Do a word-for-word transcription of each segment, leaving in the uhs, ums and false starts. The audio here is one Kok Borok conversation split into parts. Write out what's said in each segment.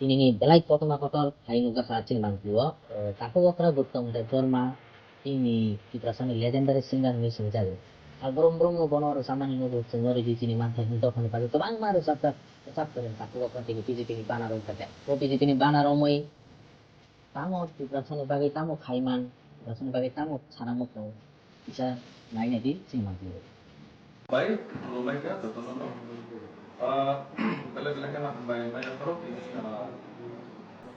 Tinini belai kotorma kotor hai nukjakha chini mangpili o. Eh, Takhuk Okra Uttom Debbarma, chini Tiprasani legendary singer hinwi singjago. Ang brum brum no bono rwchapmani nugo, chwngno ridi chini manthai hwnwi dophani bagwi kwbangma rwchapjak, rwchap kwrwng Takhuk Okra tini B J P ni banner wngkha khe. O B J P ni banner wngwi tamo Tiprasani bagwi tamo khaiman, Tiprasani bagwi tamo sana muchung, kisa naina di chini mangpili o. Bai, khulumai kha jotono no. Ah, belai belai kheno hambai mai khorok tini, ah,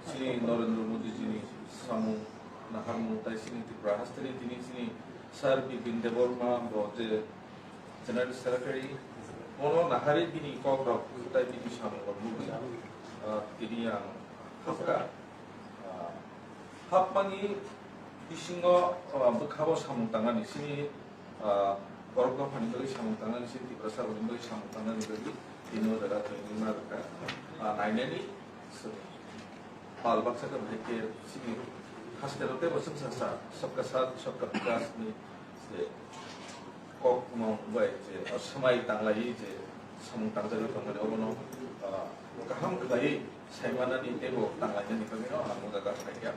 chini Narendra Modi jini samung naharmung tai chini Tripura hasteni tini chini Sir Bipin Debbarma bo je General Secretary bono nahari bini kok rok tai bini samung rok nugwi, ah, tini ang hapkha. Ah, hapmani bisingo, ah, bwkhao samung tangnani chini, ah, borok dophani bagwi samung tangnani chini Tiprasa rokni bagwi samung tangnani bagwi tini o jaga training ma rwkha. Ah, nainani chwng pal baksa khe bahai khe chini haste rok tei bo chwngsa sa sabka saath sabka vikas ni je kok no bai je swmai tanglaiwi je samung tangjagwi tongmani obono, ah, kaham khlaiwi saimanani tei bo tanglainani bagwino ang o jaga phaikha.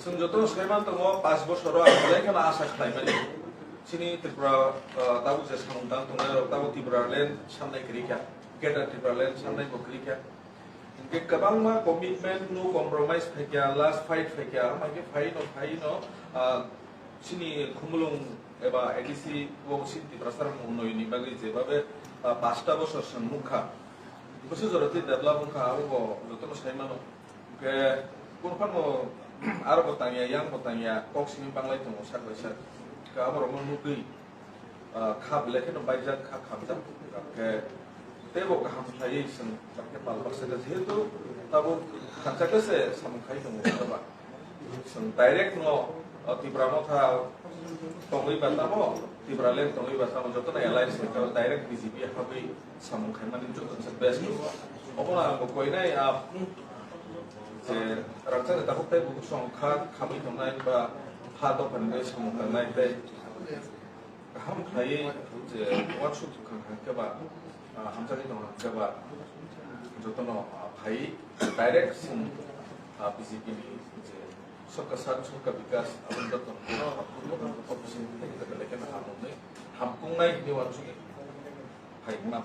Chwng joto saiman tongo, paanch bosoro ang belai kheno asa khlaimani. Chini Tripura, ah, tabuk je samung tang tongnai rok tabuk Tipraland samnai kwrwi kha, Greater Tipraland samnai bo kwrwi kha. Hingke kwbangma commitment, no compromise phaikha, last fight phaikha, hingke phaino, phaino, ah, chini Khumulwng eba A D C o chini Tiprasa rok unnoyonni bagwi jebabe, ah, pasta bosor chwng nukha. Bwswk jora tei develop wngkha, abo bo jotono sai mano. Hingke kunu phano aro bo tangya, yang bo tangya, kok simi banglai tongo sak bai sak. Hingke abo rokno nukgwi, ah, kha belai kheno baijak, kha khamjak. Hingke teibo kaham khlaiwi chwng, hingke pal baksa khe jehetu tabuk khansa khe se samung khai tongo, hwnkhe ba chwng direct no, ah, Tipra Motha tongwi ba tamo, Tipraland tongwi ba tamo, jotono alliance khe direct B J P habwi samung khaimani joto se best. Obono ang bo koinai, ah, je rangchakni takhuk tei bukhuk song kha khamwi tongnai ba ha dophani bai samung tangnai tei kaham khlaiwi je uansuk thwkha hwnkhe ba, ah, hamjakgwi tongo hwnkhe ba jotono, ah, phaiwi direct chwng, ah, B J P ni je Sabka Saath Sabka Vikas aboni jotono opposition belai kheno hamjaknai, hamkungnai hinwi uansukwi phai ma.